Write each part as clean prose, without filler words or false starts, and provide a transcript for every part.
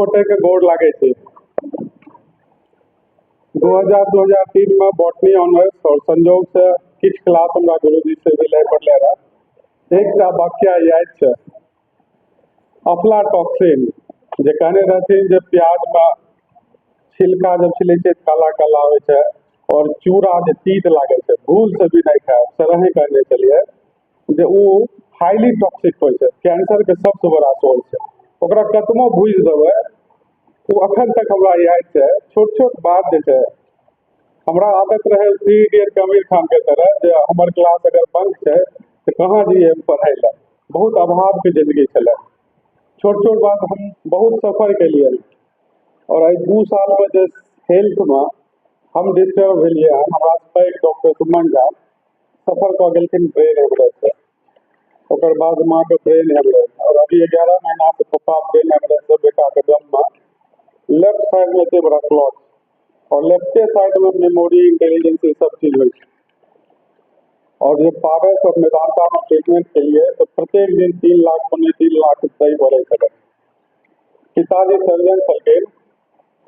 गोटे के गोर लागै छै। 2003 में बॉटनी ऑनर्स और संजोग से किछु क्लास हमरा गुरुजी से भी लै पड़ले रहे। एकटा वाक्य याद छै, अफ्लाटॉक्सिन, जे कहने रहथिन जे प्याज में छिलका जब छिलै छै काला काला होइ छै और चूड़ा जे तीत लागै छै, भूल से भी नहि खायब। सरहे कहने छलियै जे ओ हाईली टॉक्सिक होइ छै, कैंसर के सबसे बड़ा सोर्स छै। ओकरा कतबो भूजि देबै, ओ अखन तक हमरा याद छै। छोट छोट बात जे छै, हमरा आदत रहै थ्री इडियट के आमिर खान के तरह जे हमर क्लास अगर बंक छै तऽ कहाँ जइयै पढ़ै लए। बहुत अभावके जिंदगी छलै। छोट छोट बात हम बहुत सफर केलियै और एहि 2 सालमे जे हेल्थमे हम डिस्टर्ब भेलियै हन, हमरा पैघ डॉक्टर सुमन झा सफर कऽ गेलखिन ब्रेन हेमरेजसँ। ओकर बाद माँके ब्रेन हेमरेज और अभी 11 महीना से पप्पा ब्रेन हेमरेज से, बेटाके गममे लेफ्ट साइड में एते बड़ा क्लॉट और लेफ्टे साइड में मेमोरी, इंटेलिजेंस, ई सब चीज होइ छै। और जे पारस और मेदांता में ट्रीटमेंट केलिए तऽ प्रत्येक दिन 3 लाख, 2.75 लाख दै पड़ै छलै। पिताजी सर्जन छलखिन,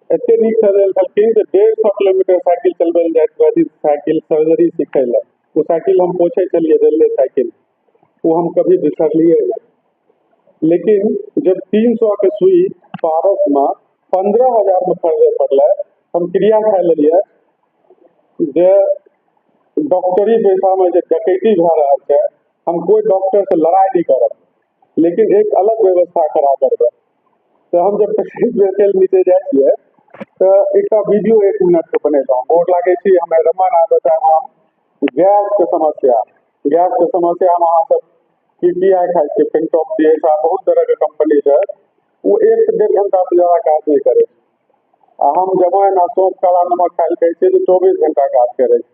एते नीक सर्जन छलखिन जे 150 किलोमीटर साइकिल चलबै लए जाइत रहथिन साइकिल सर्जरी सिखै लए। ओ साइकिल हम पोछै छलियै, रेलवे साइकिल, ओ हम कभी बिसरलियै नहि। लेकिन जब 300 के सुई पारसमे 15,000मे खरीदे पड़लै, हम क्रिया खा लेलियै जे डॉक्टरी पेशामे जे डकैती भए रहल छै, हम कोइ डॉक्टर से लड़ाइ नहि करब, लेकिन एक अलग व्यवस्था खड़ा करबै। तऽ हम जब पेशेंट देखै लए नीचे जाइ छियै तऽ एकटा वीडियो 1 मिनटके बनेलहुँ। गोर लागै छी। हमे रमन आ बतायब हम गैसके समस्या। गैसके समस्या हम अहाँ सब पीपीआई खाइ छियै, पेंटॉप, डी, बहुत तरहके कंपनी छै। ओ 1 से 1.5 घंटा से ज्यादा काज नहि करै छै आ हम जमाइन आ सौंफ, काला नमक खाइ लए कहै छियै जे 24 घंटा काज करै छै।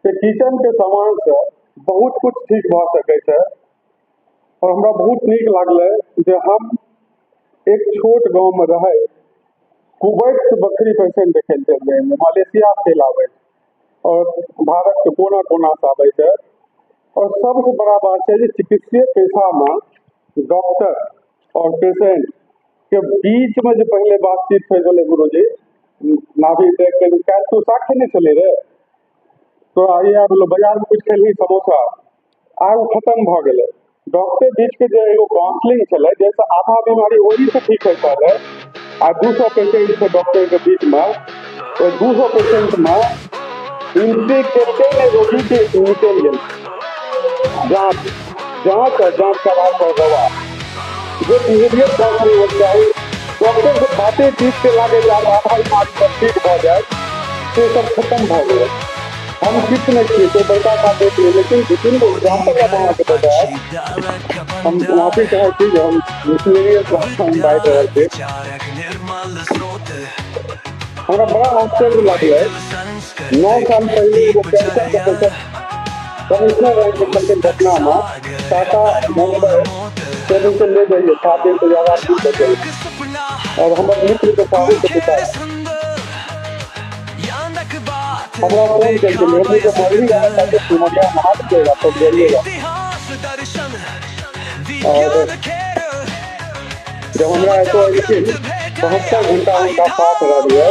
तऽ किचनके सामानसँ बहुत कुछ ठीक भऽ सकै छै। आओर हमरा बहुत नीक लागलै जे हम एक छोट गाँवमे रहै कुवैत से बकरी पेशेंट देखै लए चलि जाइ, मलेशिया से चलि आबै और भारतके कोना कोनासँ आबै छै। और सबसँ बड़ा बात छै जे चिकित्सीय पेशामे डॉक्टर और पेशेंट के बीचमे जे पहिले बातचीत होइ छलै, गुरुजी नाभि देख के, काल्हि तू साग खेने छली रे, तोरा ई आबि गेलौ, बाजारमे कुछ खेलही समोसा, आब ओ खतम भऽ गेलै। डॉक्टर बीचके जे एगो काउंसलिंग छलै, जाहिसँ आधा बीमारी ओहिसँ ठीक होइत छलै। आ 200 पेशेंट छै डॉक्टरके बीचमे, ओहि 200 पेशेंटमे एंट्री करिते नहि रोगीके निकलि गेल। जाँच, जाँच और जाँच के आधार पर दवा। जे बिहेवियर काउंसलिंग होइके चाही, डॉक्टर से बाते चीत के लागे जे आब आधा बीमारी सब ठीक भऽ जायत, से सब खतम भऽ गेलै। हम किछु नहि छियै, कोइ बड़का बात नहि छियै, लेकिन 2-3 गो एग्जाम्पल हम अहाँके बतायब। हम माफी चाहै छी जे हम मिसलेनियस भाषामे बाजि रहल छी। हमरा बड़ा आश्चर्य लागलै, 9 साल पहिले एगो कैंसर के पेशेंट कमिश्नर रहे छलखिन पटनामे, टाटा मुम्बई टेबल से ले जाइए, 7 दिन से ज्यादा नहीं बचल। और हमर मित्र के साहू के पिता हमरा फोन केलखिन, हम जे मरही आया था सिमरिया नहा लीजिएगा तब जाइएगा। और जब हमरा एतो एलखिन, 72 घंटा हुनका साथ रहलियै।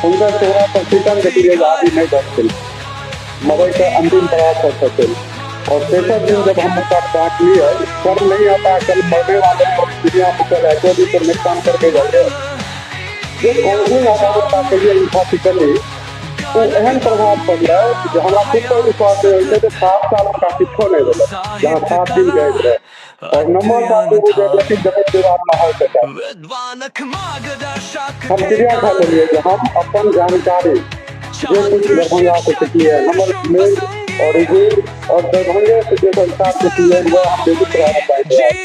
हुनकर चेहरा पर सितम देखलियै जे आदमी नहि बचथिन, मरैके अंतिम पड़ाव पर छथिन। और तेसर दिन जब हम उनका डांटलिए, शर्म नहीं आता, कल मरने वाले हैं और दुनिया में चल ऐसे भी तो नेक काम करके जाइए। जे काउंसलिंग हम हुनका केलिए इम्फैटिकली, ओ एहन प्रभाव पड़लै जे हमरा खुद पर विश्वास नहि होइ छै जे 7 साल हुनका किछो नहि भेलै, जहाँ 7 दिन जाइत रहै। और नंबर सात एगो देखलखिन जगत विवादमे हार्ट अटैक। हम क्रिया खा लेलियै जे हम अपन जानकारी जे कुछ दरभंगा से सिखलियै, हमर मेन ओरिजिन और दरभंगे से जे संस्कार सिखलियै, वएह हम बेगूसराय में बांटि रहल छी।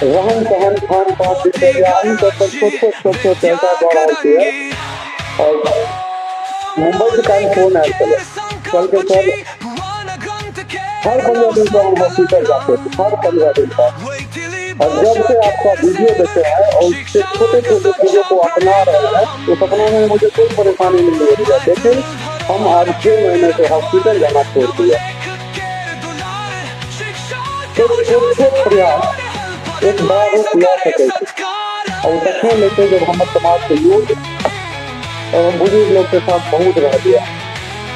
रहन सहन, खान पान, दिनचर्या, एहि सब पर छोट छोट छोट छोट चर्चा कऽ रहल छियै। और मुंबई से काल्हि फोन आयल छलै, कहलकै, सर, हर 15 दिन पर हम हॉस्पिटल जाते थे, हर 15 दिन पर, और जब से आपका वीडियो देखे हैं और उससे छोटे छोटे चीजों को अपना रहे हैं, उस अपनाने में मुझे कोई परेशानी नहीं हो रही है, लेकिन हम आज 6 महीने से हॉस्पिटल जाना छोड़ दिया। तो छोट छोट प्रयास एक बड़ा रूप ला सके छै। आ ओ तखने लेतै जब हमर समाजके योग्य आओर बुजुर्ग लोकके साथ बहुत रहलियै।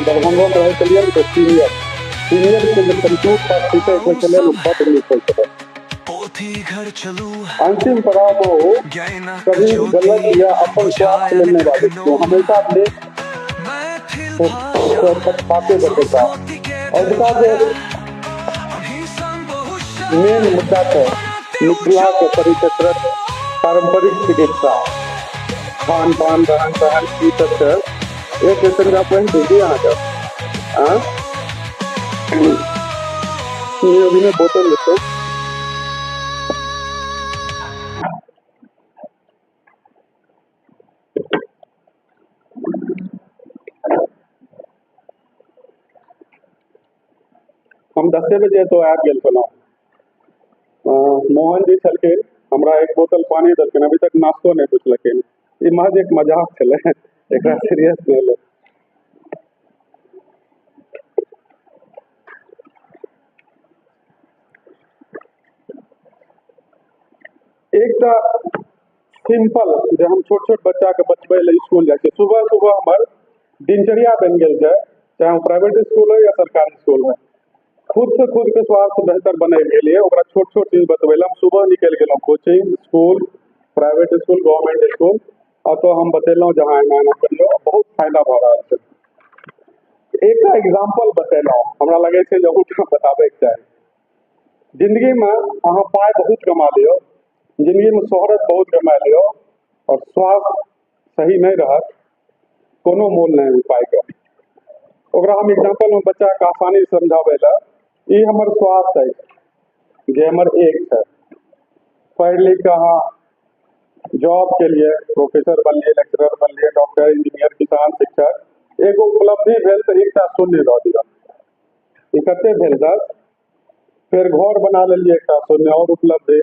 दरभंगोमे रहै छलियै ने तऽ सीनियरके जे कंप्यूटर साथ सीखैके होइ छलै ने, बड्ड नीक होइ छलै। अंतिम पड़ावमे ओ कभी गलत या अपन स्वार्थ लेल नहि बाजै छै, हमेशा नेक बाते बतेता। अजुका जे मेन मुद्दा छै मिथिलाके परिक्षेत्रक पारम्परिक चिकित्सा, खान पान, रहन सहन की सब छै, एक तनिका पढ़ि दै छी अहाँके। आँ अभी नहि बोतल जेतै। हम 10 बजे एतऽ आबि गेल छलहुँ। मोहन जी छलखिन, हमरा एक बोतल पानी देलखिन, अभी तक नाश्तो नहि पुछलखिन। ई महज एक मजाक छलै, एकरा सीरियस नहि ले। एकटा सिंपल जे हम छोट छोट बच्चाके बचबै लए स्कूल जाइ छी, सुबह सुबह हमर दिनचर्या बनि गेल छै, चाहे ओ प्राइवेट स्कूल हो या सरकारी स्कूल हो, खुद से खुद के स्वास्थ्य बेहतर बनैके लिए ओकरा छोट छोट चीज बतबै लए हम सुबह निकलि गेलहुँ coaching school, private school, government school. ओतऽ हम बतेलहुँ जे अहाँ एना एना करियौ, बहुत फायदा भऽ रहल छै। एकटा एग्जाम्पल बतेलहुँ, हमरा लगै छै जे अहूठाम बताबैके चाही। जिन्दगीमे अहाँ पाइ बहुत कमा लियौ, जिन्दगीमे शोहरत बहुत कमा लियौ, आओर स्वास्थ्य सही नहि रहत, कोनो मोल नहि ओहि पाइके। ओकरा हम एग्जाम्पलमे बच्चाके आसानी समझाबै लए, ई हमर स्वास्थ्य अछि जे हमर एक छै। पढ़ि लिख कऽ अहाँ जॉब के लिए प्रोफेसर बनलियै, लेक्चरर बनलियै, डॉक्टर, इंजीनियर, किसान, शिक्षक, एगो उपलब्धि भेल तऽ एकटा शून्य दऽ दिअ। ई कते भेल? 10। फेर घर बना लेलियै, एकटा शून्य आओर उपलब्धि।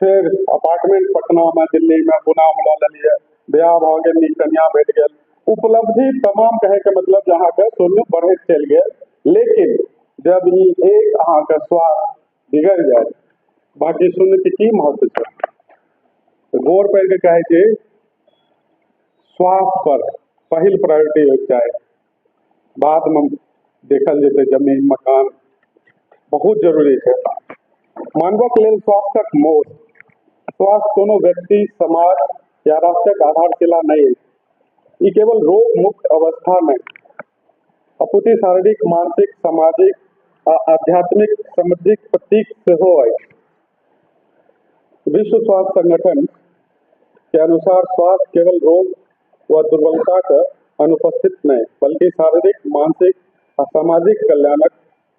फेर अपार्टमेंट पटनामे, दिल्लीमे, पुनामे लऽ लेलियै। बियाह भऽ गेल, नीक कनिया भेट गेल, उपलब्धि तमाम। कहैके मतलब जे अहाँके शून्य बढ़ैत चलि गेल। लेकिन जब ई एक अहाँके स्वास्थ्य बिगड़ि जायत, बाँकी शून्यके की महत्व छै? तऽ गोर पड़ि कऽ कहै छी, स्वास्थ्य पर पहिल प्रायोरिटी होइके चाही, बादमे देखल जेतै जमीन मकान। बहुत जरूरी छै मानवक लेल स्वास्थ्यक मोल। स्वास्थ्य कोनो व्यक्ति, समाज या राष्ट्रक आधारशिला नहि अछि। ई केवल रोग मुक्त अवस्था नहि, अपितु शारीरिक, मानसिक, सामाजिक आ आध्यात्मिक समृद्धिक प्रतीक सेहो अछि। विश्व स्वास्थ्य संगठन के अनुसार स्वास्थ्य केवल रोग व दुर्बलताक अनुपस्थित नहि, बल्कि शारीरिक, मानसिक आ सामाजिक कल्याणक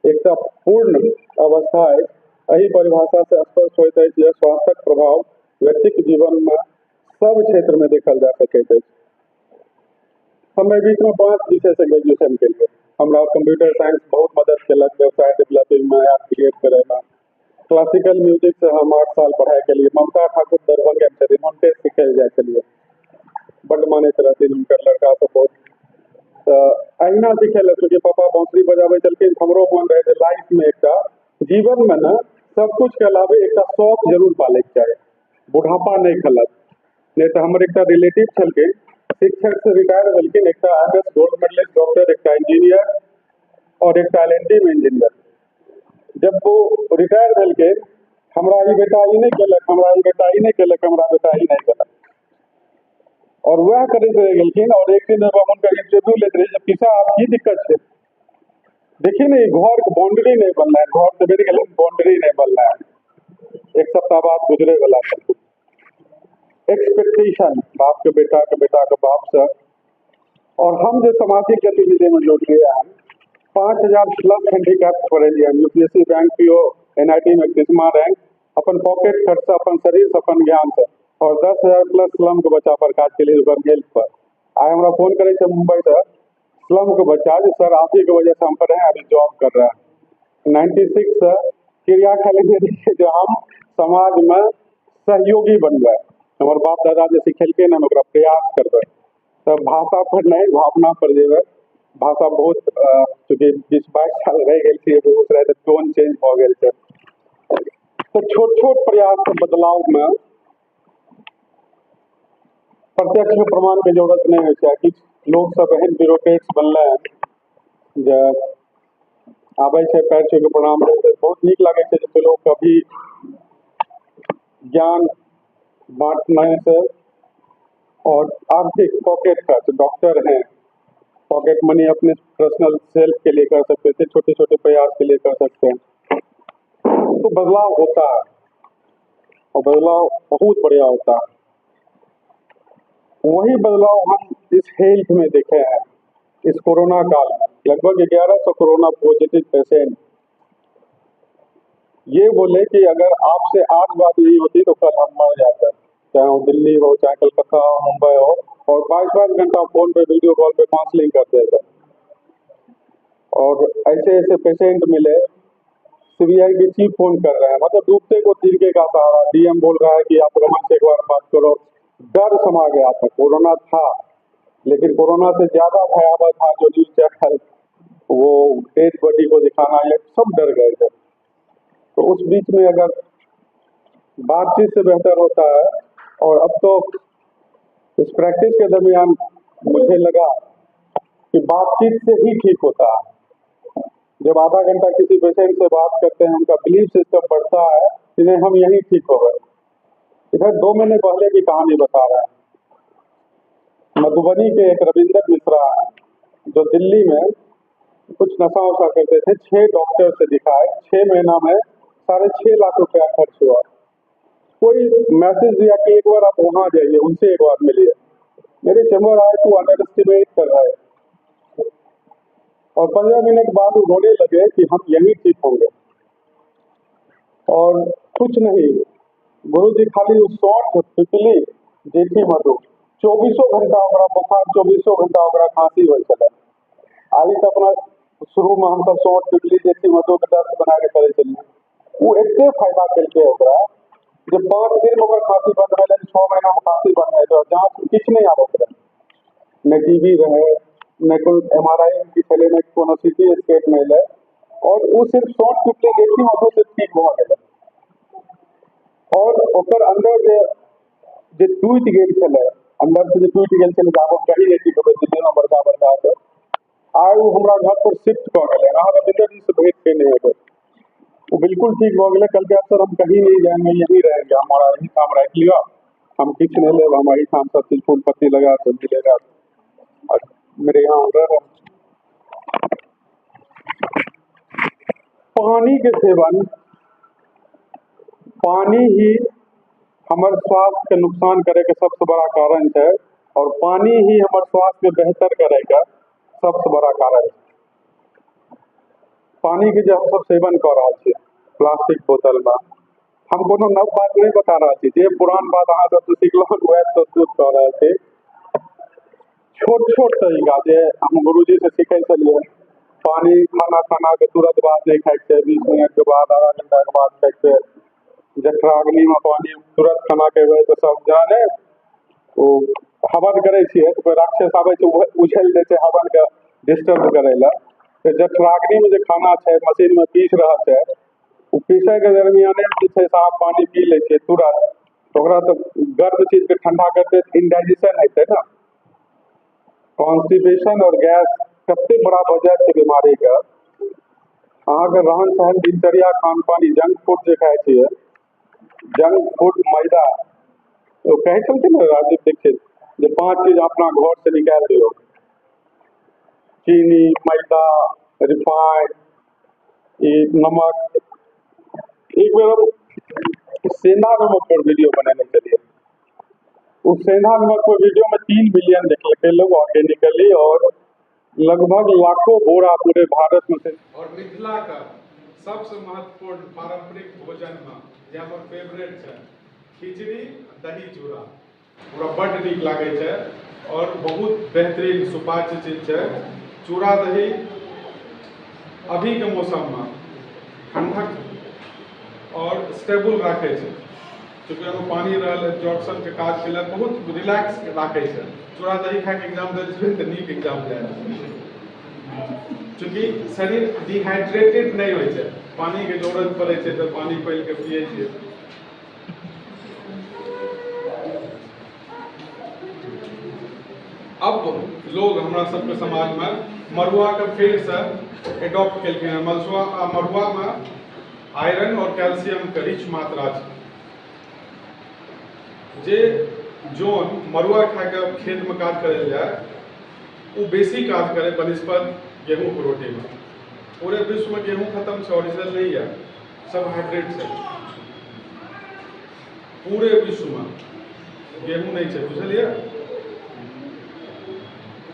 एकटा पूर्ण अवस्था अछि। एहि परिभाषा से स्पष्ट होइत अछि जे स्वास्थ्यक प्रभाव व्यक्तिक जीवनमे सब क्षेत्रमे देखल जा सकैत अछि। हम एहि बीचमे पाँच विषयसँ ग्रेजुएशन केलियै। हमरा कंप्यूटर साइंस बहुत मदद केलक व्यवसाय डेवलपिंगमे, ऐप क्रिएट करैमे। क्लासिकल म्यूजिकसँ हम 8 साल पढ़ाइ केलियै। ममता ठाकुर दरभंगामे छथिन, हुनके सिखै लए जाइ छलियै। बड्ड मानैत रहथिन हुनकर लड़का सब बहुत। तऽ अहिना सिखै लए, चूँकि पापा बाँसुरी बजाबै छलखिन, हमरो मोन रहै जे लाइफमे एकटा जीवनमे ने सब कुछके अलावे एकटा शौक जरूर पालैके चाही, बुढ़ापा नहि खलत। नहि तऽ हमर एकटा रिलेटिव छलखिन, शिक्षक से रिटायर भेलखिन, एकटा एमएस गोल्ड मेडलिस्ट डॉक्टर, एकटा इंजीनियर और एकटा एलएनटी में इंजीनियर। जब वो रिटायर भेलखिन, हमरा ई बेटा ई नहि केलक, हमरा ई बेटा ई नहि केलक, हमरा बेटा ई नहि केलक, और वएह करैत रहि गेलखिन। और एक दिन जब हम हुनकर इंटरव्यू लैत रही, जब पीसा आब की दिक्कत छै, देखिए ने, ई घरके बाउंड्री नहि बनलै, घर तऽ बनि गेलै, बाउंड्री नहि बनलै। एक सप्ताह बाद गुजरे वाला छलखिन। एक्सपेक्टेशन बाप के, बेटा के, बेटा के बाप से। और हम जे सामाजिक गतिविधि में जुड़लियै हन, 5000 प्लस हैंडीकैप पढ़ेलियै हन। यूपीएससी, बैंक, पीओ, एनआईटी में 31वां रैंक, अपन पॉकेट खर्च से, अपन शरीर से, अपन ज्ञान से। और 10,000 प्लस स्लम के बच्चा पर काज केलियै, ओकर हेल्थ पर। आइ हमरा फोन करै छै मुंबई से स्लम के बच्चा जे सर, आप ही के वजह से हम पढ़े हैं, अभी जॉब कर रहे हैं। 96 से क्रिया खाली रहियै जे हम समाजमे सहयोगी बनबै। हमर बाप दादा जे सिखेलकै ने, ओकरा प्रयास करबै। तऽ भाषा पर नहि, भावना पर जेबै। भाषा बहुत, चूँकि 20-22 साल रहि गेल छियै बेगूसराय, तऽ टोन चेंज भऽ गेल छै। तऽ छोट छोट प्रयाससँ बदलावमे प्रत्यक्ष प्रमाणके जरूरत नहि होइ छै। किछु लोकसभ एहन ब्यूरोक्रेट्स बनलै हन जे आबै छै, पैर छू प्रणाम करै छै। बहुत नीक लागै छै जे लोग कभी ज्ञान बांटने से और आर्थिक पॉकेट खर्च, डॉक्टर हैं, पॉकेट मनी अपने पर्सनल सेल्फ के लिए कर सकते थे, छोटे छोटे प्रयास के लिए कर सकते हैं। तो बदलाव होता है और बदलाव बहुत बढ़िया होता है। वही बदलाव हम इस हेल्थ में देखे हैं। इस कोरोना काल में लगभग 1100 कोरोना पॉजिटिव पेशेंट ये बोले कि अगर आपसे आज बात नहीं होती तो कल हम मर जाते, चाहे वो दिल्ली हो, चाहे कलकत्ता हो, मुंबई हो। और 22-22 घंटा फोन पे, वीडियो कॉल पे काउंसलिंग करते थे और ऐसे ऐसे पेशेंट मिले। सीबीआई के चीफ फोन कर रहे हैं, मतलब डूबते को तिनके का सहारा। डीएम बोल रहा है कि आप रमन से एक बार बात करो। डर समा गया था। कोरोना था, लेकिन कोरोना से ज्यादा भयावह था जो न्यूज चैनल, वो डेड बॉडी को दिखाना, ये सब डर गए थे। तो उस बीच में अगर बातचीत से बेहतर होता है। और अब तो इस प्रैक्टिस के दरमियान मुझे लगा कि बातचीत से ही ठीक होता है। जब आधा घंटा किसी पेशेंट से बात करते हैं, उनका बिलीफ सिस्टम बढ़ता है कि नहीं, हम यहीं ठीक हो गए। इधर 2 महीने पहले की कहानी बता रहे हैं। मधुबनी के एक रविंदर मिश्रा हैं, जो दिल्ली में कुछ नशा वशा करते थे। छह डॉक्टर से दिखाए, 6 महीना में 6.5 लाख रुपया खर्च हुआ। कोई मैसेज दिया कि एक बार आप वहां जाइए, उनसे एक बार मिलिए। मेरे चैम्बर आए तो अंडर एस्टिमेट कर रहे हैं और 15 मिनट बाद वो रोने लगे कि हम यहीं ठीक होंगे। और कुछ नहीं गुरु जी, खाली उस सौंठ, पिपली, जेठी मधु, चौबीसों घंटा ओकरा बुखार, चौबीसों घंटा ओकरा खांसी होइ छलै। अभी तऽ अपना शुरूमे हमसब सौंठ, पिपली, जेठी मधुके डस्ट बना के करै छलियै। ओ एते फायदा केलकै ओकरा जे 5 दिनमे ओकर खांसी बंद भेलै, 6 महीनामे खांसी बंद भेलै। जाँच किछु नहि आबैत रहै, नहि टीबी रहै, नहि कोनो एमआरआई की छलै, नहि कोनो सीटी स्कैन नहि एलै और ओ सिर्फ सौंठ, पिपली, जेठी मधु से ठीक भऽ गेलै। और ओकर अंदर जे जे टूटि गेल छलै, अंदर से जे टूटि गेल छलै, आब हम कहीं नहि ठीक होबै दिल्लीमे बड़का बड़का के, आइ ओ हमरा घर पर शिफ्ट कऽ गेलै। अहाँ रविंदर जी से भेंट केने हेबै। वो बिल्कुल ठीक भऽ गेलै। कहलकै, सर, हम कहीं नहीं जाएंगे, यहीं रहेंगे, हमारा यही काम राखि लिअ, हम किछु नहि लेब, हम एहिठाम सब चीज फूल पत्ती लगा सब मिलेगा और मेरे यहाँ ऑर्डर है। पानी के सेवन, पानी ही हमर स्वास्थ्य के नुकसान करे के सबसे बड़ा कारण छै और पानी ही हमर स्वास्थ्य के बेहतर करे के सबसे बड़ा कारण छै। पानी के जे हमसब सेवन कऽ रहल छियै प्लास्टिक बोतल में, हम कोनो नव बात नहि बता रहल छी। जे पुरान बात अहाँ सबसँ सिखलहुँ, वएह प्रस्तुत कऽ रहल छी। छोट छोट तरीका जे हम गुरुजी से सीखै छलियै। पानी खाना खाना के तुरंत बाद नहि खाइके छै, 20 मिनट के बाद, आधा घंटा के बाद खाइके छै। जठराग्नि में पानी तुरंत खाना खेबै तऽ सब जाने ओ हवन करै छियै तऽ कोइ राक्षस आबै छै, उछलि दै छै हवन के डिस्टर्ब करै लए। तऽ जठराग्नि में जे खाना छै, मशीन में पीस रहल छै, ओ पीसै के दरमियाने जे छै से अहाँ पानी पी लै छियै तुरंत, तऽ ओकरा तऽ गर्म चीज के ठंडा करतै, इनडाइजेशन हेतै ने। कॉन्स्टिपेशन और गैस कते बड़ा वजह छै बीमारी के। अहाँके रहन सहन, दिनचर्या, खान पान, जंक फूड जे खाइ छियै, जंक फूड, मैदा, ओ कहै छलखिन ने राजीव दीक्षित जे पांच चीज अपना घर से निकालि दियौ: चीनी, मैदा, रिफाइंड, ई नमक। एक बेर हम सेंधा नमक पर वीडियो बनेने छलियै। ओ सेंधा नमक पर वीडियो में 3 मिलियन देखलकै लोग ऑर्गेनिकली और लगभग लाखों बोरा पूरे भारत में से। और मिथिलाके सबसँ महत्वपूर्ण पारम्परिक भोजनमे जे हमर फेवरेट छै, खिचड़ी, दही चूड़ा, हमरा बड्ड नीक लागै छै और बहुत बेहतरीन सुपाच्य चीज छै। चूड़ा दही अभीके मौसममे ठंडक और स्टेबल राखै छै, चूँकि ओहिमे पानी रहल, एब्जॉर्प्शनके काज केलक, बहुत रिलैक्स राखै छै। चूड़ा दही खाके एग्जाम दै जेबै तऽ नीक एग्जाम जायत, चूँकि शरीर डिहाइड्रेटेड नहि होइ छै। पानीके जरूरत पड़ै छै तऽ पानी खोलि के पियै छियै। अब लोग हमरा सबके समाजमे मड़ुआके फेरसँ एडॉप्ट केलखिन हँ। मलसुआ आ मड़ुआमे आयरन आओर कैल्सियमके रिच मात्रा छै। जे जौन मड़ुआ खाके खेतमे काज करल जाय ओ बेसी काज करे बनिस्पत गेहूँके रोटीमे। पूरे विश्वमे गेहूँ खत्म छै, ओरिजिनल नहीं है, सब हाइब्रिड छै। पूरे विश्वमे गेहूँ नहीं छै, बुझलियै?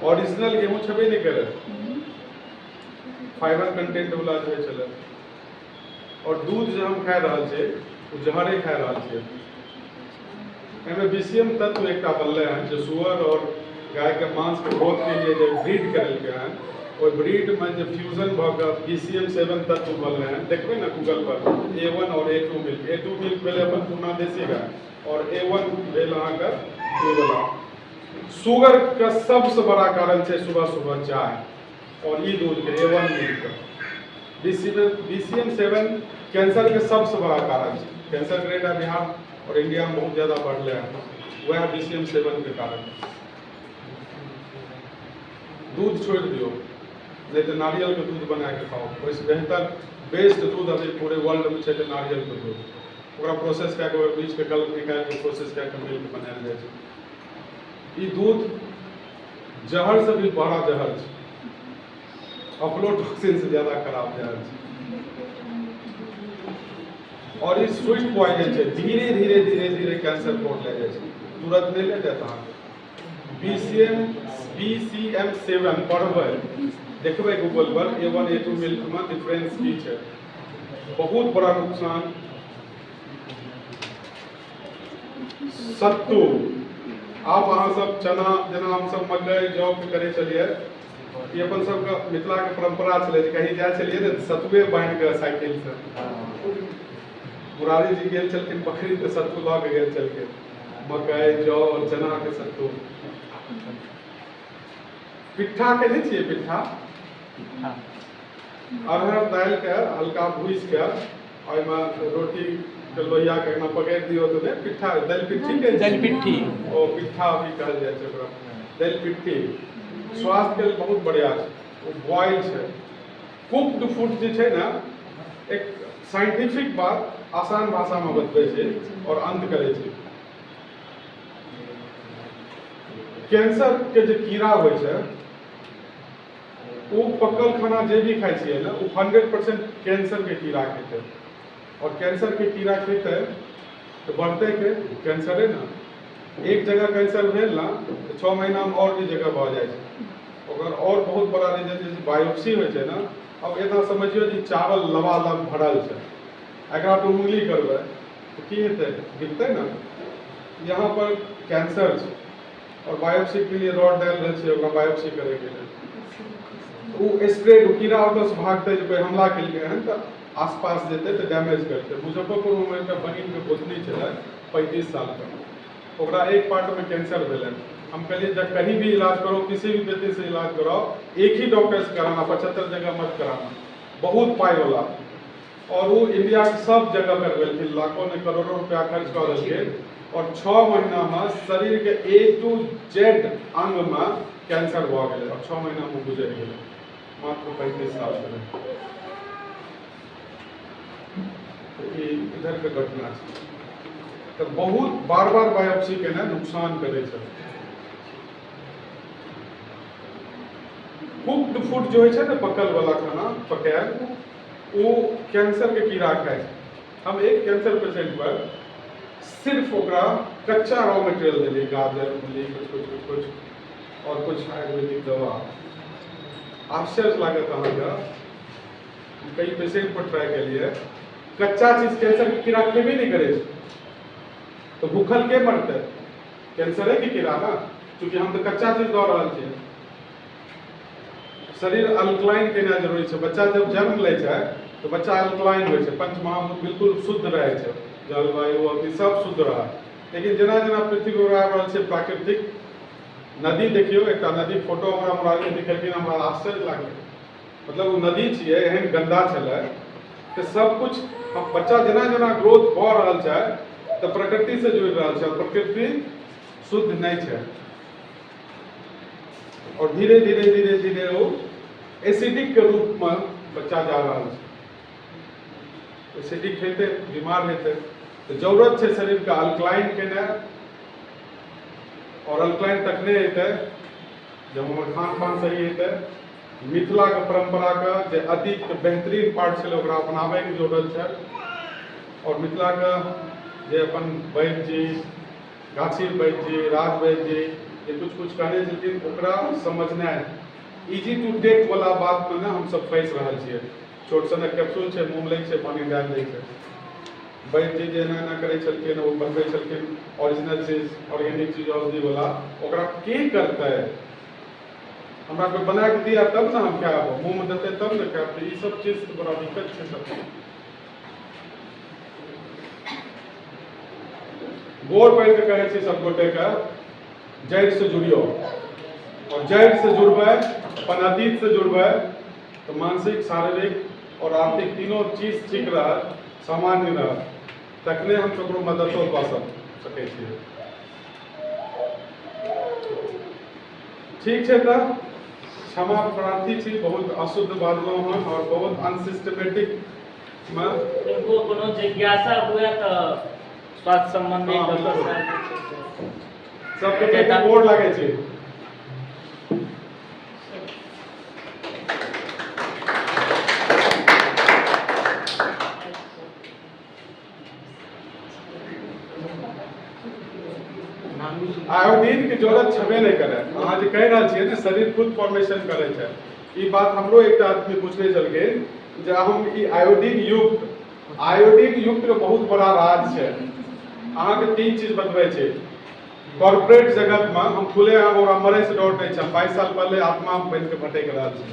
ओरिजिनल गेहूँ छेबे नहीं करे, फाइबर कंटेंट वाला जे होइ छलै। और दूध जे हम खा रहल छियै ओ जहरे खा रहल छियै। एहिमे बीसीएम तत्व एकटा बनलै हन जे सुअर और गायके मांसके ग्रोथ के लिए जे ब्रीड करेलकै हन, ओहि ब्रीडमे जे फ्यूजन भऽ कऽ BCM7 तत्व बनलै हन। देखबै ने गूगल पर A1 और A2 milk. A2 milk भेलै अपन पुरना देसी गाय और A1 भेल अहाँके ई वाला। शुगर के सबसे बड़ा कारण छै सुबह सुबह चाय और ई दूध के A1 milk के। BCM7 cancer के सबसे बड़ा कारण छै। कैंसर रेट बिहार और इंडिया में बहुत ज़्यादा बढ़ले हैं, वह BCM7 के कारण। दूध छोड़ दियो, नहीं तो नारियल के दूध बना के खाओ, ओहिसँ बेहतर बेस्ट दूध अभी पूरे वर्ल्ड में छै तऽ नारियल के दूध। ओकरा प्रोसेस कए कऽ ओकर बीजके कल्प निकालि कऽ प्रोसेस कए कऽ मिल्क बनायल जाइ छै। ई दूध जहर से भी बड़ा जहर छै, अफ्लोटॉक्सिन से ज्यादा खराब जहर छै। और ई स्वीट पॉइजन छै, धीरे धीरे धीरे धीरे कैंसर कोड ले जाइ छै, तुरंत नहीं ले जाता अहाँके। BCM7 पढ़बै, देखबै गूगल पर A1 A2 milk में डिफरेंस की छै। बहुत बड़ा नुकसान। सत्तू, आब अहाँ सब चना जेना हम सब मकई जौ के करै छलियै, ई अपन सबके मिथिला के परंपरा छलै जे कहीं जाइ छलियै ने सत्तुए बान्हि कऽ साइकिल से। मुरारी जी गेल छलखिन बकरी तऽ सत्तू लऽ के गेल छलखिन, मकई जौ और चना के सत्तू। पिट्ठा खेने छियै? पिट्ठा अरहर दालि के हल्का भूजि के ओहिमे रोटी के लोहिया के एना पकड़ि दियौ तऽ नहि पिट्ठा, दालि पिट्ठी कहै छै? दालि पिट्ठी। ओ पिट्ठा भी कहल जाइ छै ओकरा। दालि पिट्ठी स्वास्थ्य के लेल बहुत बढ़िया छै, ओ बॉयल छै। कुक्ड फूड जे छै ने, एक साइंटिफिक बात आसान भाषामे बतबै छै और अंत करै छै। कैंसर के जे कीड़ा होइ छै ओ पकल खाना जे भी खाइ छियै ने, ओ 100% कैंसर के कीड़ा खेतै, और कैंसर के कीड़ा खेतै तऽ बढ़तै के कैंसरे ने। एक जगह कैंसर भेल ने तऽ 6 महीनामे और भी जगह भऽ जाइ छै ओकर। और बहुत बड़ा रीजन जे बायोप्सी होइ छै ने, अब एना समझियौ जे चावल लबालब भरल छै, एकरा पर उंगली करबै तऽ की हेतै? गिरतै ने। यहाँ पर कैंसर छै और बायोप्सी के लिए रॉड डालि रहल छै ओकरा बायोप्सी करैके लेल, ओ स्प्रेड कीड़ा ओतऽसँ भागतै जे कोइ हमला केलकै हन तऽ आसपास जेतै तऽ डैमेज करतै। मुजफ्फरपुरमे एकटा बहिनके गोतनी छलै 35 सालके, ओकरा एक पार्टमे कैंसर भेलै। हम कहलिए जब कहीं भी इलाज करो, किसी भी व्यक्ति से इलाज कराओ, एक ही डॉक्टर से कराना, 75 जगह मत कराना, बहुत पाई वाला। और वो इंडिया के सब जगह करवेलखिन, लाखों ने करोड़ों रुपया खर्च कऽ देलखिन और 6 महीनामे शरीर के ए टू जेड अंगमे कैंसर भऽ गेलै और 6 महीनामे गुजरि गेलै, मात्र 35 साल के रहै। ई इधर के घटना छै। तऽ बहुत बार बार बायोप्सी केनाइ नुकसान करै छै। कुक्ड फूड जे होइ छै ने, पकल वाला खाना पकायल, ओ कैंसर के कीड़ा खाइ छै। हम एक कैंसर पेशेंट पर सिर्फ ओकरा कच्चा रॉ मटेरियल देलियै, गाजर मूली कुछ कुछ कुछ कुछ और कुछ आयुर्वेदिक दवा। आश्चर्य लागत अहाँके, कई पेशेंट पर ट्राई केलियै, कच्चा चीज कैंसर के कीड़ा खेबे नहीं करै छै। तऽ भूखल के मरतै? कैंसरे के कीड़ा ना, चूँकि हम तऽ कच्चा चीज दऽ रहल छियै। शरीर अल्कलाइन केनाइ जरूरी छै। बच्चा जब जन्म लै छै तऽ बच्चा अल्कलाइन होइ छै, पंचमहाभूत बिल्कुल शुद्ध रहै छै, जलवायु अग्नि सब शुद्ध रहत। लेकिन जेना जेना पृथ्वी पर आबि रहल छै प्राकृतिक नदी, देखियौ एकटा नदी फोटो हमरा मुरारी देखेलखिन, हमरा आश्चर्य लागलै। मतलब ओ नदी छियै, एहन गन्दा छलै। तऽ सब कुछ बच्चा जेना जेना ग्रोथ भऽ रहल छै तऽ प्रकृति से जुड़ि रहल छै, प्रकृति शुद्ध नहि छै। आओर धीरे धीरे धीरे धीरे ओ एसिडिकके रूपमे बच्चा जा रहल छै। एसिडिक हेतै, बीमार हेतै। तऽ जरूरत छै शरीरके अल्कलाइन केनाइ, आओर अल्कलाइन तखने हेतै जब हमर खान पान सही हेतै। मिथिलाके परम्पराके जे अतीतके बेहतरीन पार्ट छलै ओकरा अपनाबैके जरूरत छै। आओर मिथिलाके जे अपन वैद्य जी, गाछी वैद्य जी, राज वैद्य जी जे कुछ कुछ कहने छलखिन ओकरा समझनाइ, इजी टू टेक वाला बातमे ने हमसब फँसि रहल छियै। छोट सनक कैप्सूल छै, मुँहमे लै छै, पानि डालि दै छै। वैद्य जी जे एना एना करै छलखिन, ओ बनबै छलखिन ओरिजिनल चीज, ऑर्गेनिक चीज, औषधिवला, ओकरा के करतै? हमरा कोइ बना कऽ दिया तब ने हम खायब, मुँहमे देतै तब ने खायब। तऽ ई सब चीज तऽ बड़ा दिक्कत छै सबके। गोर पड़ि कऽ कहै छी सब गोटेके, जड़िसँ जुड़ियौ, आओर जड़िसँ जुड़बै, अपन अतीतसँ जुड़बै तऽ मानसिक, शारीरिक आओर आर्थिक तीनों चीज ठीक रहत, सामान्य रहत, तखने हम ककरो मददो कऽ सकै छियै। ठीक छै, तऽ क्षमा प्रार्थी छी, बहुत अशुद्ध बाजलहुँ हन आओर बहुत अनसिस्टमेटिक मे। किनको कोनो जिज्ञासा हुए तऽ स्वास्थ्य संबंधी डॉक्टर साहब जे छै से सबके गोर लागै छै। आयोडीन के जरूरत छबे नहि करे। अहाँ जे कहि रहल छियै ने शरीर खुद फॉर्मेशन करै छै, ई बात हमरो एकटा आदमी पूछने छलखिन जे हम ई आयोडीन युक्त, आयोडीन युक्त के बहुत बड़ा राज छै। अहाँके तीन चीज बतबै छै। कॉर्पोरेट जगत में हम खुले आम और मरे से डर नहीं छै। 22 साल पहले आत्मा बन के भटक रहल छी।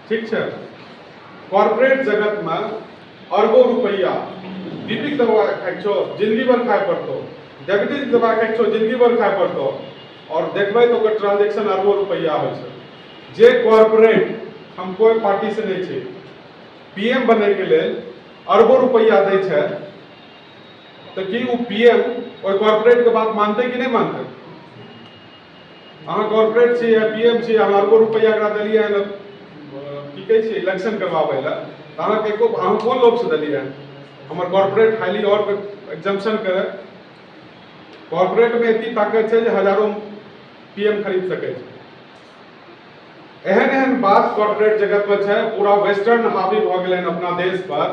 ठीक छै, कॉर्पोरेट जगत में अरबों रुपया, बीपी के दवा खाइ छो जिंदगी भर खाए पड़तो, डायबिटीज के दवा खाइ छो जिंदगी भर खाए पड़तो, और देखबै तो ओकर ट्रांजेक्शन अरबों रुपया होइ छै। जे कॉर्पोरेट, हम कोई पार्टी से नहीं छी, पीएम बने के लेल अरबों रुपया दै छै, तऽ की ओ पीएम ओहि कॉर्पोरेट के बात मानतै कि नहि मानतै? अहाँ कॉर्पोरेट छी या पीएम छी, अहाँ अरबों रुपया एकरा देलियै हन, की कहै छियै, इलेक्शन करवाबै लए, तऽ अहाँके एको, अहाँ कोन लोभसँ देलियै हन? हमर कॉर्पोरेट हाईली और एग्जम्पशन करे। कॉर्पोरेट में एती ताकत छै जे हजारों पीएम खरीद सकै छै। एहन एहन बात कॉर्पोरेट जगत में छै। पूरा वेस्टर्न हावी भऽ गेलै हन अपना देश पर,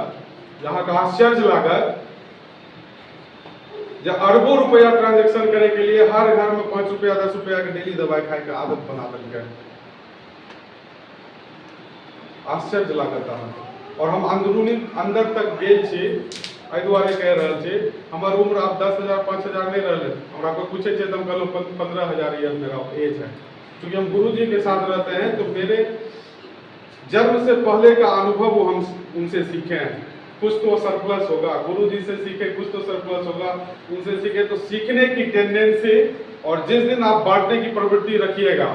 जहाँके आश्चर्य लागत जे अरबों रुपया ट्रांजेक्शन करे के लिए हर घर में 5 रुपया 10 रुपया के डेली दवाई खाए के आदत बना देलकै। आश्चर्य लागत अहाँके। और हम अंदरूनी अंदर तक गेल छी, एहि दुआरे कहि रहल छी। हमर उम्र आब 10,000 5,000 नहीं रहलै। हमरा कोई पूछे छै तऽ हम कहलहुँ 15,000 ईयर मेरा एज है। चूँकि हम गुरु जी के साथ रहते हैं तो मेरे जन्म से पहले का अनुभव वो हम उनसे सीखे हैं। कुछ तो सरप्लस होगा, गुरु जी से सीखे कुछ तो सरप्लस होगा, उनसे सीखे तो सीखने की टेंडेंसी। और जिस दिन आप बांटने की प्रवृत्ति रखिएगा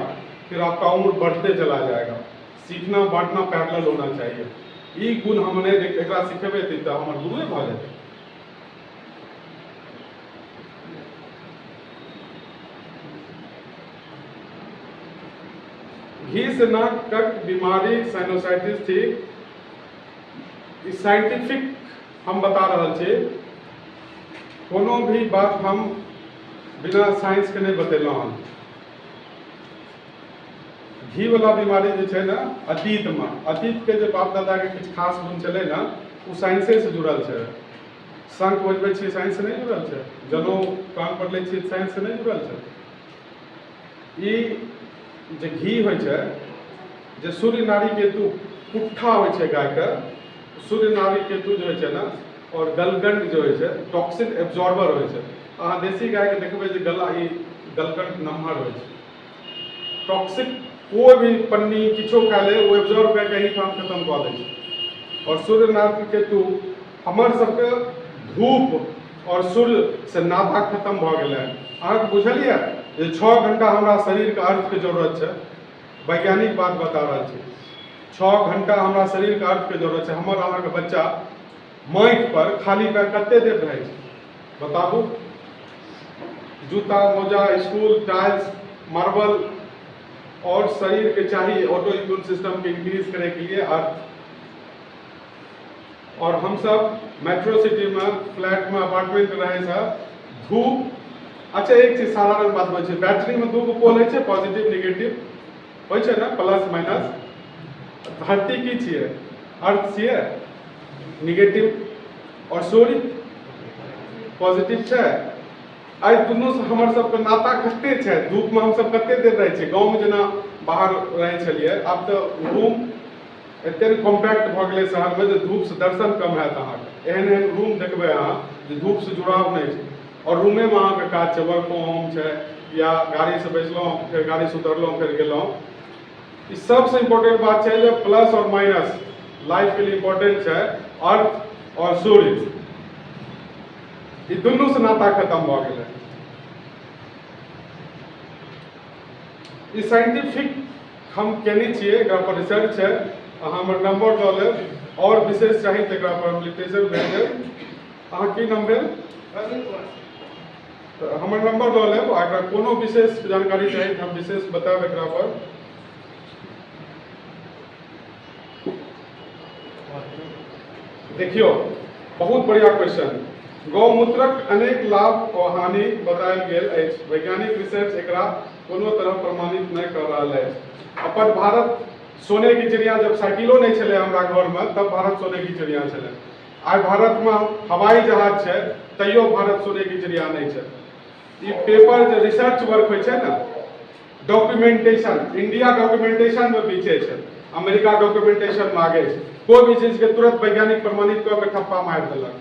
फिर आपका उम्र बढ़ते चला जाएगा। सीखना बांटना पैरेलल होना चाहिए। ई गुण हम नहीं देख, एकरा सिखेबै तऽ हमर गुरुए भऽ जेतै। घी से नाकक बीमारी साइनोसाइटिस ठीक, ई साइंटिफिक हम बता रहल छी। कोनो भी बात हम बिना साइंस के नहि बतेलहुँ हन। घी वाला बीमारी जे छै ने, अतीतमे, अतीतके जे बाप दादाके किछु खास गुण छलै ने, ओ साइंसे से जुड़ल छै। शंख बजबै छियै, साइंस से नहि जुड़ल छै? जनउ कान पर लै छियै, साइंस से नहि जुड़ल छै? ई जे घी होइ छै, जे सूर्य नाड़ी केतु पुट्ठा होइ छै गायके, सूर्य नाड़ी केतु जे होइ छै ने और गलगंड जे होइ छै, टॉक्सिन एब्जॉर्बर होइ छै। अहाँ देसी गायके देखबै जे गला ई गलगंड नमहर होइ छै। टॉक्सिक कोई भी पन्नी किछो खा ले, ओ एब्जॉर्ब कए के एहिठाम खत्म कऽ दै छै। और सूर्य नाड़ी केतु हमर सबके धूप और सूर्य से नाता खत्म भऽ गेलै। अहाँके बुझलियै जे 6 घंटा हमरा शरीरके अर्थके जरूरत छै? वैज्ञानिक बात बता रहल छी। 6 घंटा हमरा शरीरके अर्थके जरूरत छै। हमर अहाँके बच्चा माटि पर खाली पैर कते देर रहै छै, बताबू? जूता मोजा स्कूल टाइल्स मार्बल और शरीर के चाही ऑटो इम्यून सिस्टम के इंक्रीज करे के लिए अर्थ। और हम सब मेट्रो सिटी में फ्लैट में अपार्टमेंट रहे से धूप। अच्छा, एक चीज साधारण बात होइ छै, बैटरी में दू गो पोल होइ छै, पॉजिटिव निगेटिव होइ छै ने, प्लस माइनस। धरती की छियै? अर्थ छियै, निगेटिव, और सूर्य पॉजिटिव छै। एहि दुनूसँ हमर सबके नाता कते छै? धूपमे हमसब कते देर रहै छियै? गाँवमे जेना बाहर रहै छलियै, आब तऽ रूम एते कॉम्पैक्ट भऽ गेलै शहरमे जे धूपसँ दर्शन कम हैत अहाँके। एहन एहन रूम देखबै अहाँ जे धूपसँ जुड़ाव नहि छै, आओर रूमेमे अहाँके काज छै, वर्क फ्रॉम होम छै, या गाड़ीसँ बैसलहुँ, फेर गाड़ीसँ उतरलहुँ, फेर गेलहुँ। ई सबसँ इम्पोर्टेंट बात छै जे प्लस और माइनस लाइफ के लिए इम्पोर्टेंट छै। अर्थ और सूर्य, ई दुनूसँ नाता खत्म भऽ गेलै। ई साइंटिफिक हम केने छियै, एकरा पर रिसर्च छै। अहाँ हमर नंबर लऽ लेब, और विशेष चाही तऽ एकरा पर हम लिटरेचर भेज देब। अहाँ की नाम भेल? तऽ हमर नंबर लऽ लेब आ एकरा कोनो विशेष जानकारी चाही तऽ हम विशेष बतायब एकरा पर। देखियौ, बहुत बढ़िया क्वेश्चन। गौमूत्रक अनेक लाभ और हानि बतायल गेल अछि। वैज्ञानिक रिसर्च एकरा कोनो तरह प्रमाणित नहि कर रहल अछि। अपन भारत सोने की चिड़िया, जब साइकिलो नहि छलै हमरा घरमे तब भारत सोने की चिड़िया छलै। आइ भारतमे हवाई जहाज छै, तैयो भारत सोने की चिड़िया नहि छै। ई पेपर जे रिसर्च वर्क होइ छै ने, डॉक्यूमेंटेशन, इंडिया डॉक्यूमेंटेशन में पीछे छै, अमेरिका डॉक्यूमेंटेशन में आगे छै। कोई भी चीज के तुरंत वैज्ञानिक प्रमाणित कऽ के ठप्पा मारि देलक,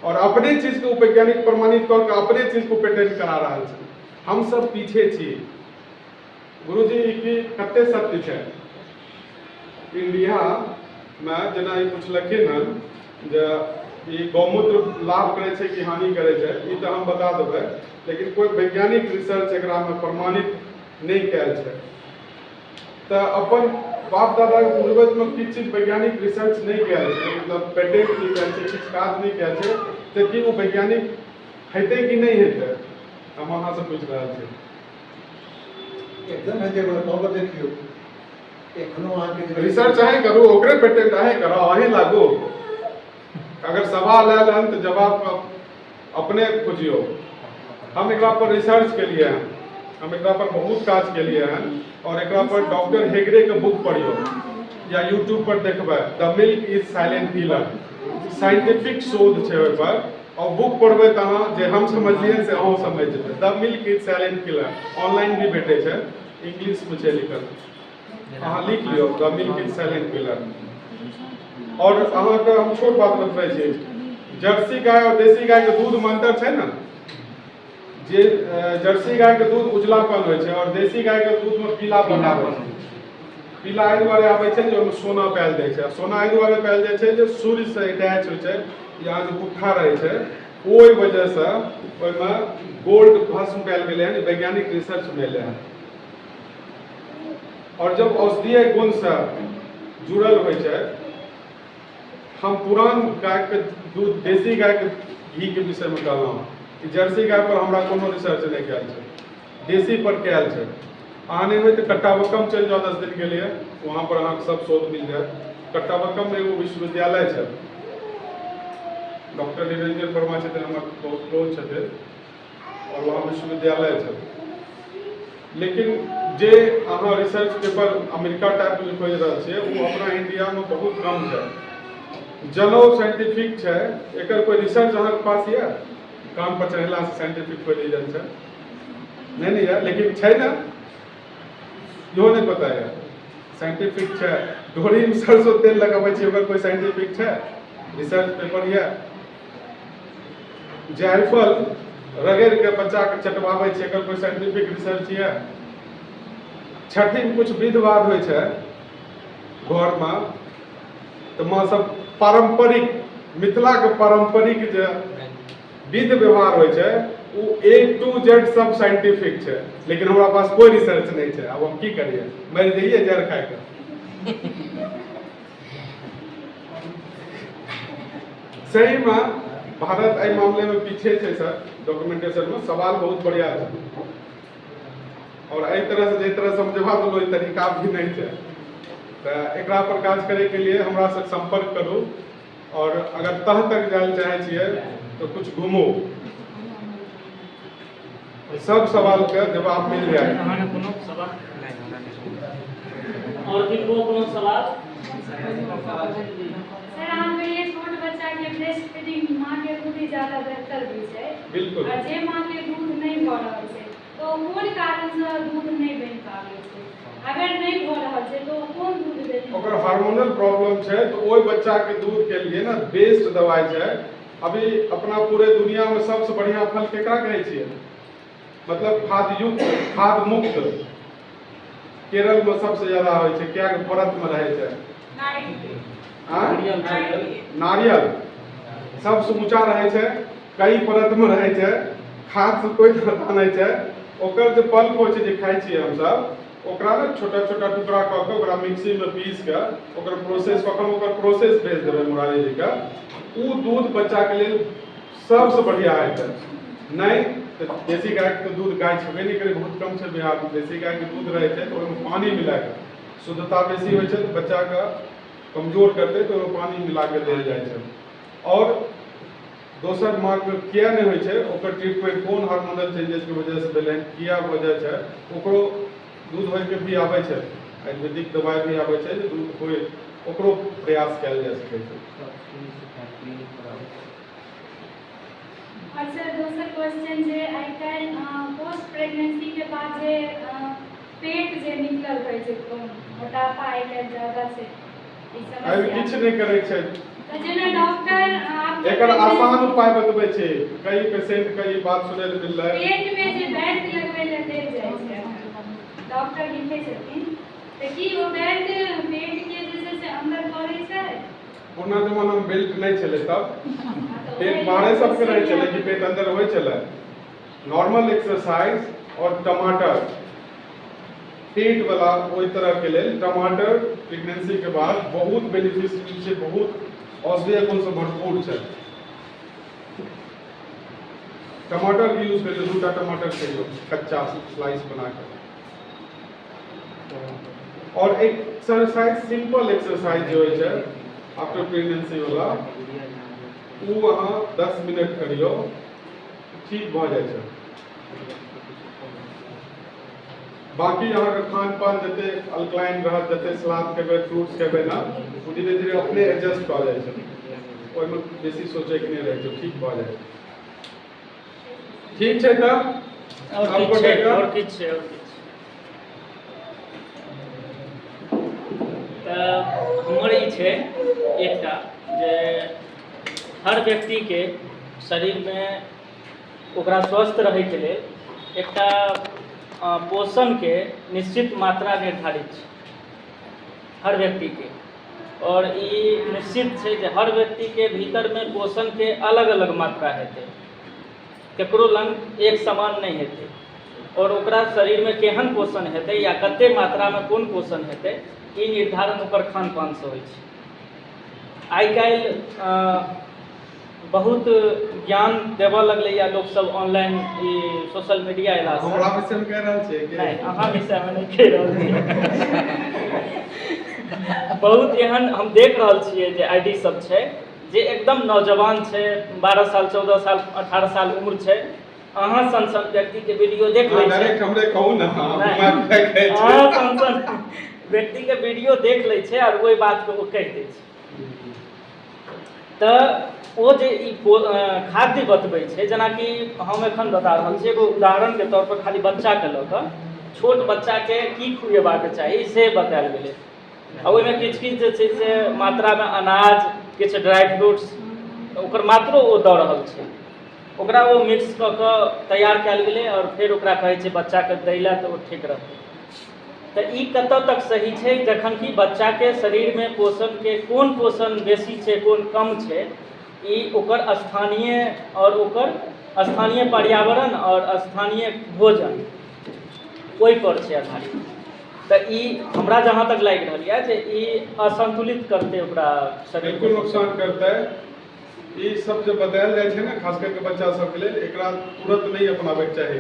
और अपने चीज के वैज्ञानिक प्रमाणित कऽ के अपने चीज को पेटेंट करा रहल छै। हम सब पीछे छी। गुरुजी, ई की कते सत्य छै? इंडिया मे जेना ई पुछलखिन हन जे ई गौमूत्र लाभ करै छै कि हानि करै छै, ई तऽ हम बता देबै, लेकिन कोइ वैज्ञानिक रिसर्च एकरामे प्रमाणित नहि कयल छै। तऽ अपन बाप दादाके पूर्वजमे किछु चीज वैज्ञानिक रिसर्च नहि कयल छै, मतलब पेटेंट नहि कयल छै, किछु काज नहि कयल छै, तऽ की ओ वैज्ञानिक हेतै कि नहि हेतै? हम अहाँसँ पूछि रहल छी। एकदम हेतै। कऽ कऽ देखियौ, एखनो अहाँके रिसर्च अहीं करू, ओकरे पेटेंट अहीं कराउ, अहीं लागू। अगर सवाल आयल हन तऽ जवाब अपने खोजियौ। हम एकरा पर रिसर्च केलिए हन, हम एकरा पर बहुत काज केलिए हन, और एकरा पर डॉक्टर हेगड़े के बुक पढ़ियौ या यूट्यूब पर देखबै, the milk is silent killer, scientific शोध छै ओहि पर। और बुक पढ़बै तऽ अहाँ जे हम समझलियै से अहूँ समझि जेबै। The milk is silent killer online भी भेटै छै, इंग्लिशमे छै लिखल। अहाँ लिख लियौ, the milk is silent killer. और अहाँके हम छोट बात बतबै छी, जर्सी गाय और देसी गाय के दूध मे अंतर छै ने? जे जर्सी गाय के दूध उजलापन होइ छै और देसी गाय के दूध मे पीलापन आबै छै। पीला एहि दुआरे आबै छै जे ओहिमे सोना पायल जाइ छै। आ सोना एहि दुआरे पायल जाइ छै जे सूर्य से अटैच होइ छै, यहाँ जे पुट्ठा रहै छै, ओहि वजहसँ ओहिमे गोल्ड भस्म पायल गेलै हन। वैज्ञानिक रिसर्च मे एलै हन। और जब औषधीय गुणसँ जुड़ल होइ छै, हम पुरान गायके दूध, देसी गायके घीके विषयमे कहलहुँ कि जर्सी गाय पर हमरा कोनो रिसर्च नहि कयल छै, देसी पर कयल छै। अहाँ नहि होइ तऽ कट्टावक्कम चलि जाउ 10 दिन के लिए, वहाँ पर अहाँके सब शोध मिल जायत। कट्टावक्कममे एगो विश्वविद्यालय छै, डॉक्टर निरंजन वर्मा छथिन, हमर बहुत क्लोज छथिन, और वहाँ विश्वविद्यालय छै। लेकिन जे अहाँ रिसर्च पेपर अमेरिका टाइप जे खोजि रहल छियै, ओ अपना इंडियामे बहुत कम छै। जनउ साइंटिफिक छै, एकर कोइ रिसर्च अहाँके पास यऽ? कान पर चढ़ेलासँ साइंटिफिक कोइ रीजन छै? नहि नहि यऽ, लेकिन छै ने, इहो नहि पता यऽ। साइंटिफिक छै, डोरीमे सरसो तेल लगाबै छियै, ओकर कोइ साइंटिफिक छै रिसर्च पेपर यऽ? जायफल रगड़ि के बच्चा के चटवाबै छै, एकर कोइ साइंटिफिक रिसर्च यऽ? छठिमे कुछ विध बाध होइ छै घरमे तऽ माँ सब पारम्परिक, मिथिलाके पारम्परिक जे विध व्यवहार होइ छै, ओ ए टू जेड सब साइंटिफिक छै, लेकिन हमरा पास कोइ रिसर्च नहि छै। आब हम की करियै? मरि जइयै जहर खाइके? सही में भारत एहि मामले में पीछे छै सर, डॉक्यूमेंटेशन में। सवाल बहुत बढ़िया छै। आओर एहि तरहसँ जाहि तरहसँ हम जवाब देलहुँ, ओहि तरीका भी नहि छै। तऽ एकरा पर काज करैके लिए हमरासँ सम्पर्क करू। आओर अगर तह तक जाय लए चाहै छियै तऽ कुछ घुमू, सब सवालके जवाब मिल जायत। अहाँके कोनो सवाल आओर किनको कोनो सवाल? सर, अहाँ कहिए, छोट बच्चा के ब्रेस्ट फीडिंग, माँ के दूध ही ज्यादा बेहतर होइ छै। बिल्कुल। और जे माँ के दूध नहि भऽ रहल छै, तऽ ओ कोन कारणसँ दूध नहि बनि पाबै छै? अगर नहि भऽ रहल छै तऽ ओ कोन दूध देथिन? ओकर हार्मोनल प्रॉब्लम छै, तऽ ओहि बच्चाके दूध के लिए ने बेस्ट दवाइ छै। अभी अपना पूरे दुनिया में सबसे बढ़िया फल केकरा कहै छियै? मतलब खाद युक्त, खाद मुक्त। केरल में सबसे ज्यादा होइ छै, कियाकि परत में रहै छै। आँय? नारियल छै। नारियल सबसे ऊँचा रहै छै, कई परत में रहै छै, खाद से कोई नाता नहि छै। ओकर जे पल्प होइ छै, जे खाइ छियै हमसब, ओकरा ने छोटा छोटा टुकड़ा कऽ के ओकरा मिक्सी में पीस के ओकर प्रोसेस कऽ के, हम ओकर प्रोसेस भेज देबै मुरारी जी के। ओ दूध बच्चा के लेल सबसे बढ़िया हेतै। नहि तऽ देसी गायके दूध, गाय छेबे नहि करै, बहुत कम छै बिहारमे। देसी गायके दूध रहै छै तऽ ओहिमे पानी मिला कऽ, शुद्धता बेसी होइ छै, तऽ बच्चाके कमजोर करतै तऽ ओहिमे पानी मिला कऽ देल जाइ छै। आओर दोसर, माँके किया नहि होइ छै, ओकर ट्रीटमेंट, कोन हार्मोनल चेंजेसके वजहसँ भेलै हन, किया वजह छै, ओकरो दूध होइके भी आबै छै, आयुर्वेदिक दवाइ भी आबै छै जे दूध होइ, ओकरो प्रयास कयल जा सकै छै। और सर, दोसर क्वेश्चन जे आइ काल्हि पोस्ट प्रेगनेंसी के बाद जे पेट जे निकलल रहै छै, मोटापा आइ काल्हि ज्यादा छै, ई एहिमे समस्या। किछु नहि करै छै। तऽ जेना डॉक्टर आपके एकर आसान उपाय बतबै छै। कई पेशेंट के ई बात सुनै लए मिललै। पेट में जे बेल्ट लगबै लए देल जाइ छै, डॉक्टर लिखै छथिन, तऽ की ओ बेल्ट पेट के जे छै से अन्दर करै छै? पुरना जमानामे बेल्ट नहि छलै तब। हाँ, तऽ पेट ओहि बाहरे सबके रहै छलै कि पेट अन्दर होइ छलै? नॉर्मल एक्सरसाइज और टमाटर, पेट वाला ओहि तरह के लेल टमाटर प्रेगनेंसी के बाद बहुत बेनिफिशियल छै, बहुत औषधीय गुण से भरपूर छै। टमाटर के यूज करियौ, दूटा टमाटर खइयौ कच्चा स्लाइस बना के। और एक्सरसाइज, सिंपल एक्सरसाइज जे होइ छै आफ्टर प्रेगनेंसी वाला, ओ अहाँ 10 मिनट करियौ, ठीक भऽ जाइ छै। बाकी अहाँके खान पान जते अल्कलाइन रहत, जते सलाद खेबै, फ्रूट्स खेबै ने, ओ धीरे धीरे अपने एडजस्ट भऽ जाइ छै। ओहिमे बेसी सोचैके नहि रहै छै, ठीक भऽ जाइ छै। ठीक छै तऽ आओर सब किछु छै? गोटेके आओर किछु छै? आओर किछु तऽ हमर ई छै एकटा जे हर व्यक्तिके शरीरमे ओकरा स्वस्थ रहैके लेल एकटा पोषणके निश्चित मात्रा निर्धारित छै हर व्यक्तिके। आओर ई निश्चित छै जे हर व्यक्तिके भीतरमे पोषणके अलग अलग मात्रा हेतै, ककरो लग एक समान नहि हेतै। आओर ओकरा शरीरमे केहन पोषण हेतै या कते मात्रामे कोन पोषण हेतै, ई निर्धारण ओकर खान पानसँ होइ छै। आइ काल्हि बहुत ज्ञान देबऽ लगलैए लोकसभ ऑनलाइन, ई सोशल मीडिया अयलासँ। हमरा विषयमे कहि रहल छियै कि? नहि, अहाँ विषयमे नहि कहि रहल छी। बहुत एहन हम देख रहल छियै जे आईडी सब छै जे एकदम नौजवान छै, 12 साल, 14 साल, 18 साल उम्र छै। अहाँ सन सन व्यक्तिके वीडियो देख लै छै। डायरेक्ट हमरे कहू ने, हम नहि। घुमा फिरा के कहै छियै। अहाँ सन सन व्यक्तिके वीडियो देख लै छै आओर ओहि बातके ओ कहि दै छै। तऽ ओ जे ई खाद्य बतबै छै, जेनाकि हम एखन बता रहल छी एगो उदाहरणके तौर पर, खाली बच्चाके लऽ कऽ, छोट बच्चाके की खुएबाक चाही से बतायल गेलै। आ ओहिमे किछु किछु जे छै से मात्रामे अनाज, किछु ड्राई फ्रूट्स, ओकर मात्रो ओ दऽ रहल छै। ओकरा ओ मिक्स कऽ कऽ तैयार कयल गेलै आओर फेर ओकरा कहै छै बच्चाके दै लए तऽ ओ ठीक रहतै। तऽ ई कतऽ तक सही छै, जखन कि बच्चाके शरीरमे पोषणके कोन पोषण बेसी छै, कोन कम छै, ई ओकर स्थानीय आओर ओकर स्थानीय पर्यावरण आओर स्थानीय भोजन, ओहि पर छै आधारित। तऽ ई हमरा जहाँ तक लागि रहल यऽ जे ई असन्तुलित करतै ओकरा शरीरके। बिल्कुल नुकसान करतै। ई सब जे बतायल जाइ छै ने, खास करके बच्चा सबके लेल, एकरा तुरंत नहि अपनाबैके चाही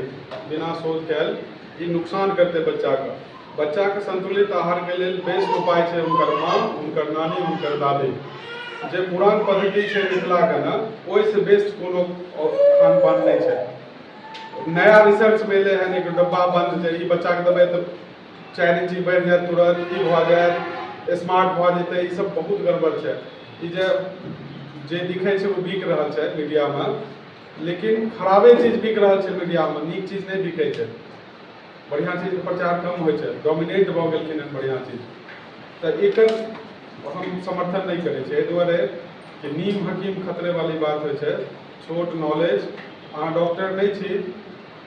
बिना शोध कयल। ई नुकसान करतै बच्चाके। बच्चाके संतुलित आहारके लेल बेस्ट उपाय छै हुनकर माँ, हुनकर नानी, हुनकर दादी। जे पुरान पद्धति छै मिथिलाके ने, ओहिसँ बेस्ट कोनो खान पान नहि छै। नया रिसर्चमे एलै हन एक डब्बा बंद जे ई बच्चाके देबै तऽ 4 इंची बढ़ि जायत तुरंत, ई भऽ जायत, स्मार्ट भऽ जेतै। ई सब बहुत गड़बड़ छै। ई जे जे दिखै छै ओ बिक रहल छै मीडियामे, लेकिन खराबे चीज बिक रहल छै मीडियामे, नीक चीज नहि बिकै छै। बढ़िआँ चीजके प्रचार कम होइ छै, डोमिनेट भऽ गेलखिन हन बढ़िआँ चीज। तऽ एकर हम समर्थन नहि करै छियै, एहि दुआरे कि नीम हकीम खतरे वाली बात होइ छै। छोट नॉलेज, अहाँ डॉक्टर नहि छी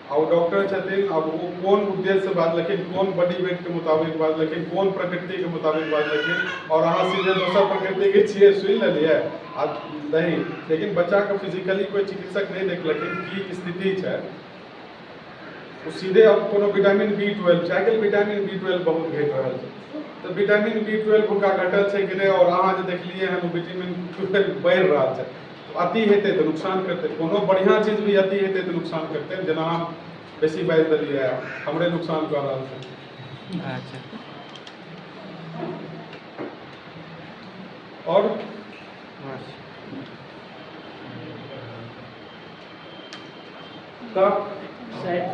आ ओ डॉक्टर छथिन। आब ओ कोन उद्देश्यसँ बाजलखिन, कोन बॉडी वेटके मुताबिक बाजलखिन, कोन प्रकृतिके मुताबिक बाजलखिन, आओर अहाँ सीधे दोसर प्रकृतिके छियै, सुनि लेलियै आ दही। लेकिन बच्चाके फिजिकली कोइ चिकित्सक नहि देखलखिन की स्थिति छै। ओ सीधे अब कोनो विटामिन B12 छै, आइ काल्हि विटामिन B12 बहुत घटि रहल छै, तऽ विटामिन B12 हुनका घटल छै कि नहि, आओर अहाँ जे देखलियै हन ओ विटामिन 12 बढ़ि रहल छै। अति हेतै तऽ नुकसान करतै। कोनो बढ़िआँ चीज भी अति हेतै तऽ नुकसान करतै। जेना हम बेसी बाजि देलियै, हमरे नुकसान कऽ रहल छै। अच्छा। आओर तब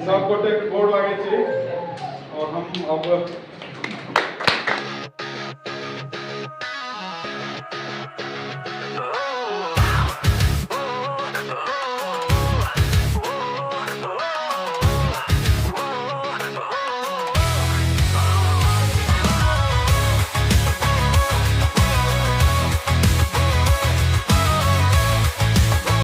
सब गोटेके गोर लागै छी आओर हम अब